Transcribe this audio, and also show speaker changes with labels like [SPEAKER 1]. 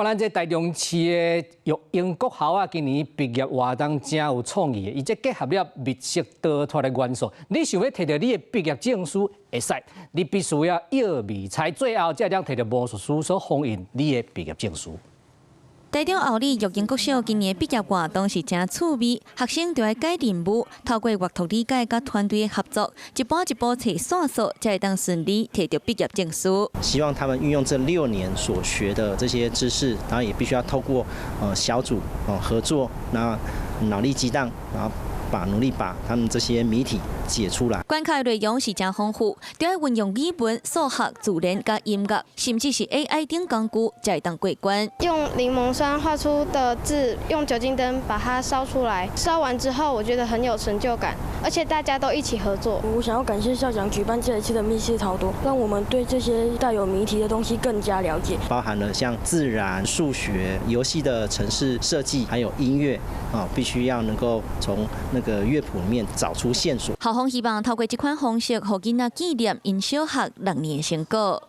[SPEAKER 1] 咱這台中市的育英國校啊，今年畢業活動誠有創意的，伊這結合了密室逃脫的元素。你想欲提著你的畢業證書會使，你必須要搖迷彩，最後才會當提著魔術師所封印你的畢業證書。
[SPEAKER 2] 台中后里育英國小今年畢業活動是誠趣味，學生就愛解任務，透過閱讀理解佮團隊合作，一步一步揣線索，才會當順利提著畢業證書。
[SPEAKER 3] 希望他們運用這6年所學的這些知識，然後也必須要透過小組合作，那腦力激盪，然後努力把他們這些謎題解出來。
[SPEAKER 2] 關卡內容是誠豐富，著愛運用語文、數學、自然佮音樂，甚至是 AI 等工具，才會當過關。
[SPEAKER 4] 用檸檬酸畫出的字，用酒精燈把它燒出來。燒完之後，我覺得很有成就感，而且大家都一起合作。
[SPEAKER 5] 我想要感謝校長舉辦這一次的密室逃脫，讓我們對這些帶有謎題的東西更加了解。
[SPEAKER 3] 包含了像自然、數學、遊戲的程式設計，還有音樂啊，必須要能夠從那個樂譜裡面找出線索。
[SPEAKER 2] 校方希望透過這款方式，予囡仔紀念𪜶小學6年的成果。